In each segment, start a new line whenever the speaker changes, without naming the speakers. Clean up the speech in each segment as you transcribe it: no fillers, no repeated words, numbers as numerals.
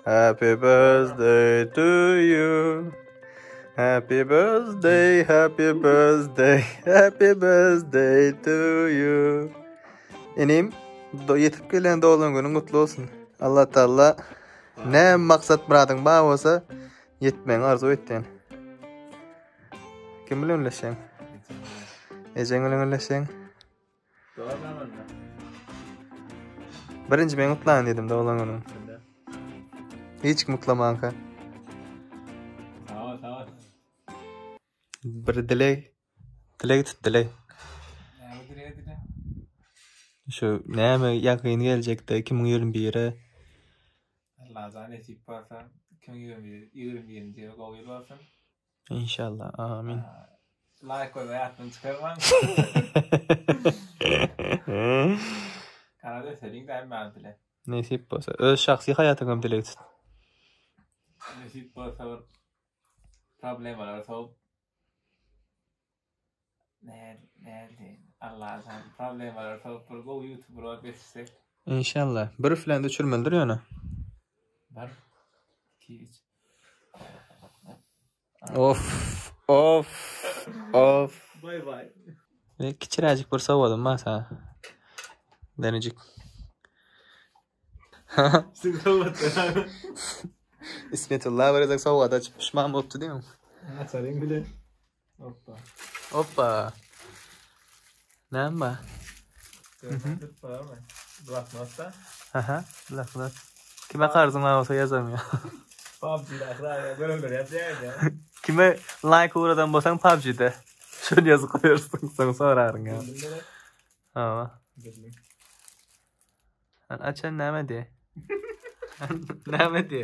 Happy birthday to you. Happy birthday, happy birthday, happy birthday to you. Inim, ýetip gelýän doglan günüň gutly bolsun. Allah Taala näme maksat myradyň bar bolsa ýetmegiňi arzuw etýän. Kim bilen gürleşýäň? Ejeň bilen gürleşýäň? Birinji men gutlaýyn diýdim doglan günüň. Hiç kim gutlamanka.
Sag ol, sag ol.
Bir dileg. Dileg tut dileg.
Näme dileg edile?
Şu näme ýakyn geljekde 2021-e
Allajan nesip bolsa 2021 21-nji ýyl gowy ýyl bolsun.
Inşallah. Amin.
Like goýmagy ýatdan çykarmaň. Kanal öseliň däl mälim bile.
Nesip bolsa. Öz şahsy haýatyňa hem dileg tut.
Nesip bolsa bir problemalar sowup Näl, näl diýin. Allajan problemalar sowup bir gowy ýutuber bolup ýetişsek.
Inşallah. Bir üflände öçürmelidir ýöne.
Bir, iki, üç.
Of, of, of.
Bay bay.
Ve kiçiräjik bir sowgadym bar sana. Denejik. İsmetullah bir gezek sowgat açyp pişman bolupdy diýme.
Açaryň bile. Hoppa.
Hoppa. Näme bar?
Bloknotda.
Aha, bloknot. Kime karzyň bar bolsa ýazam ýa.
PUBG-de ahyr görevler ýazýar ýa.
Kime like ugradan bolsaň PUBG-de. Şony ýazyp goýarsyň, soň soraryn ýa. Hawa.
Bildim.
Sen açan näme diýe? Näme diýe?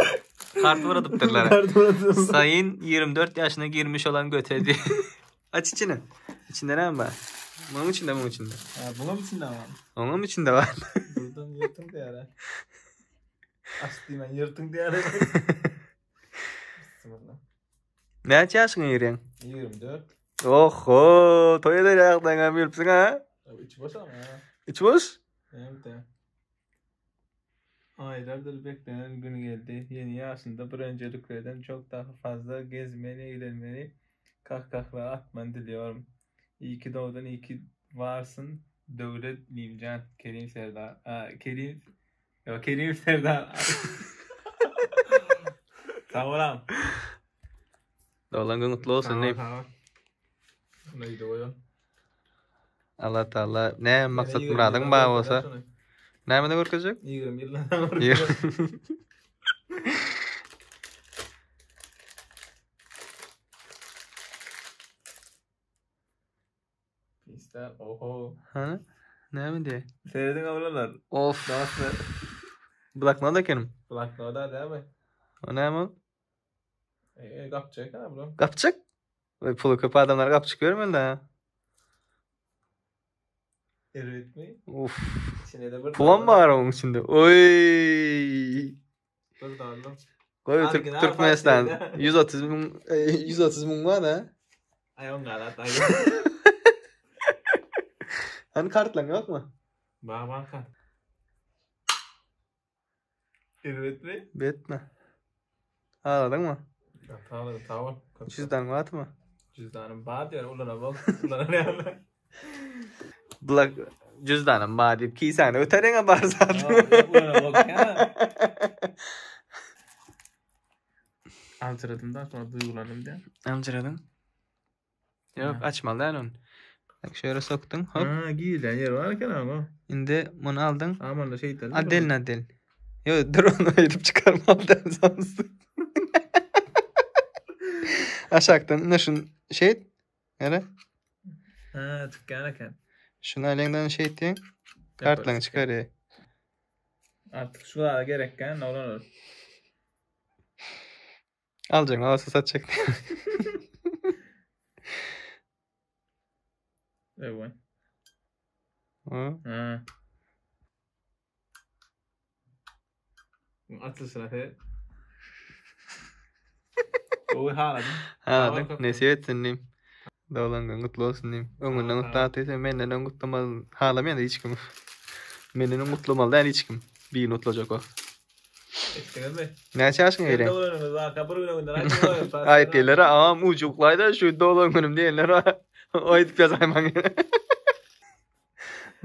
Kart ugradypdyrlar. Sayın 24 ýaşyna girmiş olan göte diýe. Aç içini. İçinde näme bar? Munuň içinde, munuň içinde.
Ha, bunuň içinde bar.
Onuň içinde bar.
Buradan ýyrtyň diýär. Aç diýmän ýyrtyň diýär. Bismillah.
Näçe ýaşyňa girýäň?
24.
Oho, toý eder ýagdaýyň hem gelipsiň ha?
Içi boş ama.
Içi boş?
Evet. Aylardır beklenen gün geldi. Yeni yaşında bir önceliklerden çok daha fazla gezmeni, eğlenmeni, kahkahalar atmanı diliyorum. İyi ki doğdun, iyi ki varsın. Döwlet Limcan, Kerim Serdar. Aa, Kerim, Yo, Kerim Serdar. Sag bolam.
Doglan gün gutly bolsun diýip.
Sag ol. Öýde goýalım.
Allah Taala näme maksat myradyň bar bolsa nämede görkezjek?
20 ýyldan soň. Pista, oho.
Ha? Näme diýe?
Serediň oglanlar.
Of.
Dostlar.
Bloknot ekenim.
Bloknot dämi?
O näme ol?
E, gapjyk eken bu.
Gapjyk? Oý, puly köp adamlar gapjyk bermeli da.
Erbetmi?
Uf.
İçinde de bir
Pulam bar onuň içinde. Oý.
Bir dollar.
Goý Türk
Original
Türkmenistan
partiýada.
130 müň e, 130 müň bar da.
Ay on galat ay.
Hani kartlaň ýokmy?
Bar banka. Erbetmi?
Betme. Ağladyňmy?
Tamam tamam.
Cüzdan barmy?
Cüzdanım bar diyor ulana bak. Ulana yani.
Blok cüzdanım bar diýip kisäňde ötereňe bar zat.
Ulana bak ya. Aljyradym da sonra duygulandım diye.
Amcıradın. Yok açmaly däl ony. Bak şöyle sokdun hop.
Ha giyilen yer var eken ama.
Indi muny aldyň.
Aman da şeytan.
Adelin adel. Yok dur onu ayırıp çıkarmaly däl samsy. Aşakdan ine şun şey nere?
Ha tükkan eken.
Şunu elinden şey etdiň. Kartlaryny çykarýar.
Artık şu kadar gerekken ne olur.
Aljagyň alsa satjak.
Evet.
Hı.
Ha. Açılışına fe. Gowy haladym.
Haladym. Nesip etsin diýim. Doglan gün gutly bolsun diýim. Öňünden gutlap diýsem menden öň gutlamaly halamaýan hiç kim. Menden öň gutlamaly däl hiç kim. Birini gutlajak o.
Etdiňizmi?
Näçe ýaşyňa
Sen
girýäň?
dogulanyňyz waka bir gün öňünden aýdyp goýup.
Aýtdylar, agam ujuklaýda şu doglan günüm diýenler bar. Oýdup ýazaýmaň.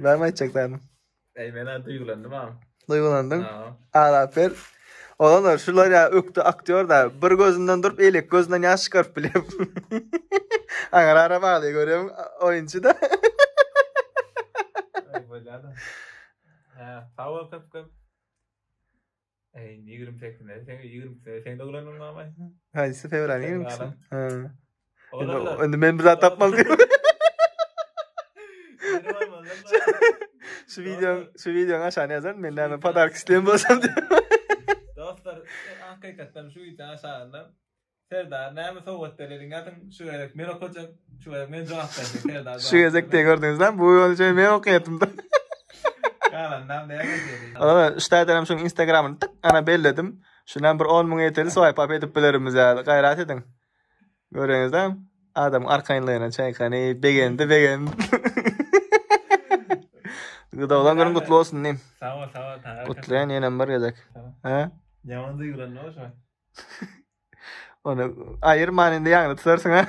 Barmy aýtjak zadyň?
Eý men-ä duýgulandym agam.
Duýgulandyň?
Ha.
Aglap ber. Oglanlar şular ýa ökde aktýor da bir gözünden durup eýleki gözünden ýaş çykaryp bilýär. Aňyr ara bagly görýän oýunçy da.
Eý bolýar-da. Hä, sag bol köp köp. Eý, 28-inde, sen 22-sinde sen dogulanyň barmy?
Haýsy fewralyň 22-si?
Fewralyň.
Ha.
Oglanlar.
Indi men bir zat tapmaly diýip. Şu videoň, şu videoň aşagyna ýazaryn, men näme podark isleýän bolsam diýip.
Dostlar, hakykatdan şu videoň aşagynda Serdar näme sowgat bereliň ýazyň, şu gezek men okajak, şu gezek men jogap berjek Serdar.
Şu gezek diýe gördüňiz lan, bu ýoly men okaýatym da.
Galandan näme diýeli?
Ola, şu taýdan hem şuň Instagramyny tyk ana belledim. Şundan bir 10 müň ýeteli swipe up edip bilerimiz ýaly. Gaýrat ediň. Göreňizde adam arkaýynlygyna çaýkany begendi begendi. Doglan günüň gutly bolsun diýim.
Sag bol, sag bol. Taňry
Gutlaýan ýene bir gezek. He?
Ýaman duýgulandy şu.
Ony aýyrman indi ýaňyny tutarsyň ha.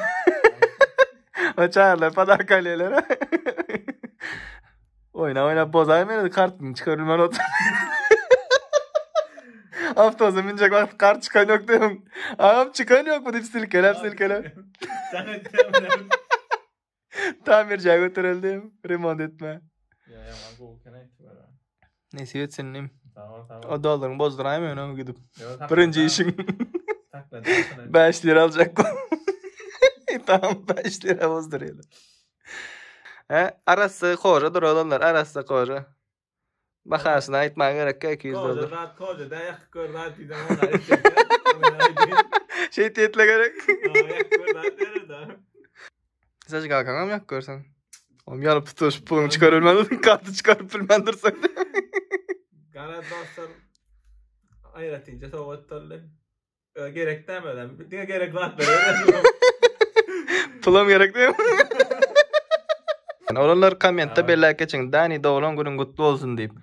O çagalar podarka alýarlar. Oýna oýna bozaý meni kartyny çykarylman otur. Awtobusa münjek wagty kart çykan ýok diýdim. Agam çykan ýok bu diýip silkeläp silkeläp.
Sen etýän.
Tamirjä götereli diýdim. Remont etme.
Ýa ýaman gowy eken aýtdy.
Nesip etsin diýim.
Sag bol, sag bol.
O dollaryňy bozduraýma ýöne gidip.
Ýok,
Birinji işiň.
Sakla.
5 lira aljak. Tamam 5 lira bozdurýarlar. He, arassa koža olanlar, arassa koža. Bahasyny aýtmaga gerek ýok 200
Koja
dollar.
zat, koja da ýakyp gör zat diýdim ona aýtjak.
Şey diýetle gerek.
Ýakyp gör zat diýer da.
Saç kalkaňam ýak görsen. Oğlum ýalyp tutuş puluny çykaryp bilmän, karty çykaryp bilmän dursak.
Gara dostlar aýratynca sowgat boldy. Gerek dämi özem? Diňe gerek zat berer.
Pulam gerek diýip. Olanlar kommentde belläp geçiň. Dani doglan günüň gutly bolsun diýip.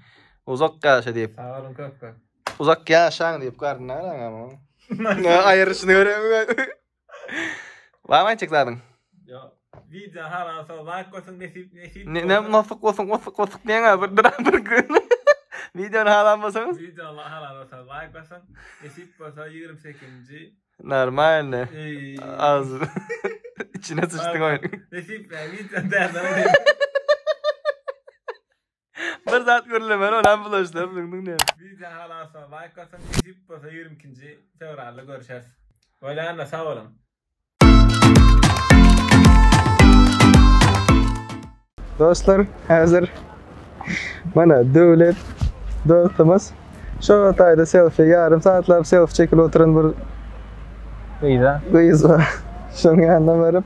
Uzak ýaşa diýip.
Sag bolun köp köp.
Uzak ýaşaň diýip garnyna garaň ama. Aýryşyny göremmi? Barmy aýtjak zadyň?
Ýok. Video halansa like goýsun nesip nesip.
Ne ne nasıl olsun olsun olsun diýen bir duran bir gün. Videony halan bolsaňyz
Video halansa like goýsun. Nesip bolsa 28-nji.
normalny.
Ey.
Az. İçine sıçtık oyun.
Nesip be video därdene.
Bir zat görülemez olam bulaşlar bildiň ne?
Video halansa like goýsun. Nesip bolsa 22-nji fewralda görüşeris. Bolýan sag bolun.
Dostlar, hazır. Mana Döwlet dostumuz şu taýda selfie ýarym saatlap selfie çekip oturan bir
Gyza.
gyz bar. Şoň ýanyna baryp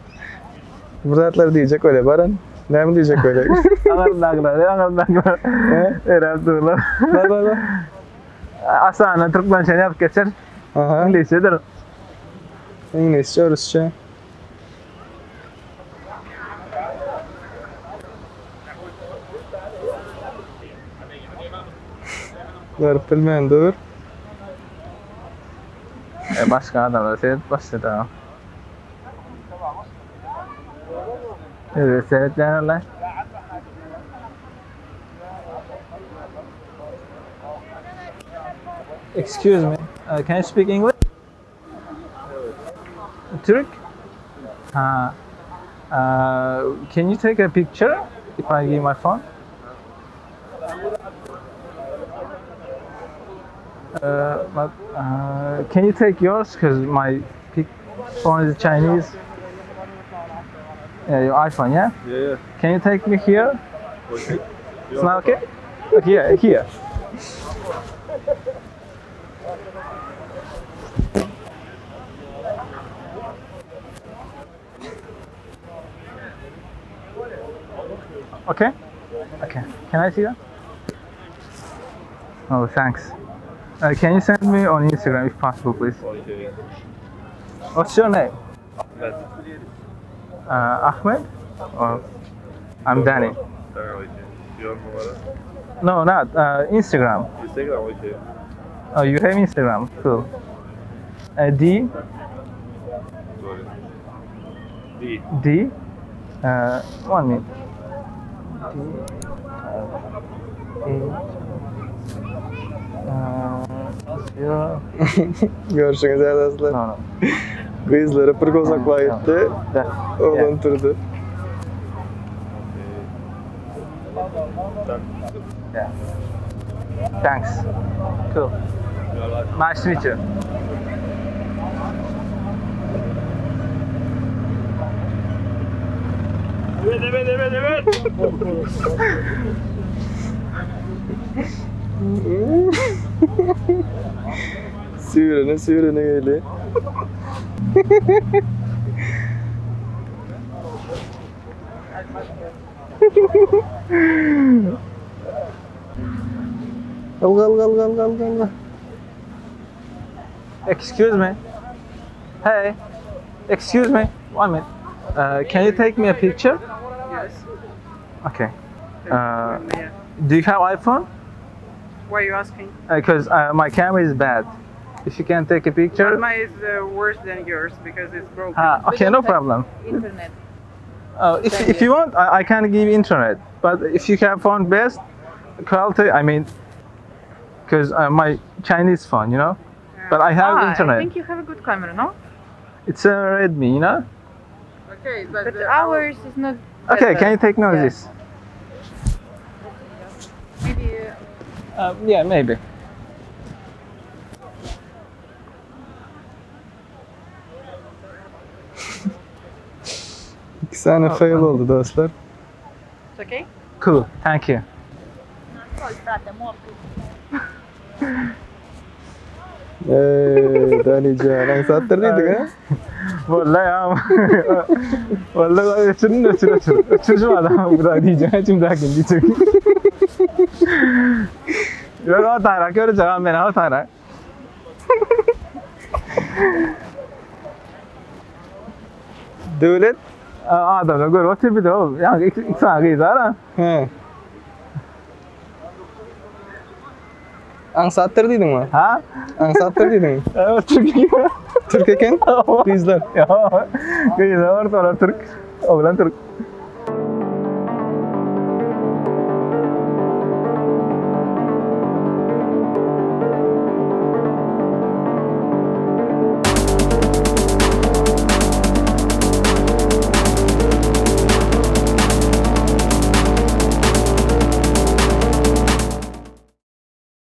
bir zatlar diýjek öyle baran. Näme diýjek öyle?
Aňyrdakylar, aňyrdakylar. Erap durlar.
Bar bar bar.
Asana Türkmençe ýazyp geçer.
Aha.
İngilizcedir.
İngilizce, Rusça. Görüp bilmeýän dur.
E, başga adamlar seyret başladı. ha. Evet, seyretlerler. Excuse me, can you speak English? Türk? Ha. Can you take a picture if I give my phone? But can you take yours? Because my pic phone is Chinese. Yeah, your iPhone, yeah?
Yeah, yeah.
Can you take me here?
Okay.
It's not okay? Okay, yeah, here. Okay? Okay. Can I see that? Oh, thanks. Can you send me on Instagram if possible, please?
Okay.
What's your name?
Ahmed.
Ahmed? Or I'm Danny.
Okay. Your numara.
No, not Instagram.
Instagram, okay.
Oh, you have Instagram. Cool. D.
D.
D. One minute. D. H. Zero.
Görşüňiz ýaly dostlar.
No, no.
Gyzlara bir gozakla gitdi.
That.
Oglan turdy.
Yeah. Thanks. Cool. Nice to meet you.
Evet evet evet evet.
Süýrene süýrene geldi. Ylga ylga ylga ylga ylga ylga.
Excuse me. Hey. Excuse me. One minute. Can you take me a picture?
Yes.
Okay. Do you have iPhone?
Why are you asking?
Because my camera is bad. If you can take a picture.
But mine is worse than yours because it's broken.
Ah, okay, no problem.
Internet.
If you want, I can give internet. But if you have phone best quality, I mean, because my Chinese phone, you know. But I have
Ah,
internet.
I think you have a good camera, no?
It's a Redmi, you know.
Okay, but,
But
uh,
ours is not.
Okay,
better.
can you take now
Yeah.
this?
Maybe.
Yeah, maybe.
Iki sany fail oldy dostlar.
It's okay.
Cool, thank you.
Eý, Danijan, aňsatdyr diýdik ha?
Walla ya. Walla öçürin öçür öçür. Öçür şu adamı bu da diyeceğim. Şimdi daha kim diyecek. Yok o tayrak göreceğim ben o tayrak.
Döwlet.
Adamlar gör otyr bir de o. Yani iki sany gyz bar ha.
He. Aňsatdyr diýdiňmi?
Ha?
Aňsatdyr diýdiňmi?
Evet Türk.
Türk eken? Gyzlar.
Ýok. Gyzlar ortalar Türk. Oglan Türk.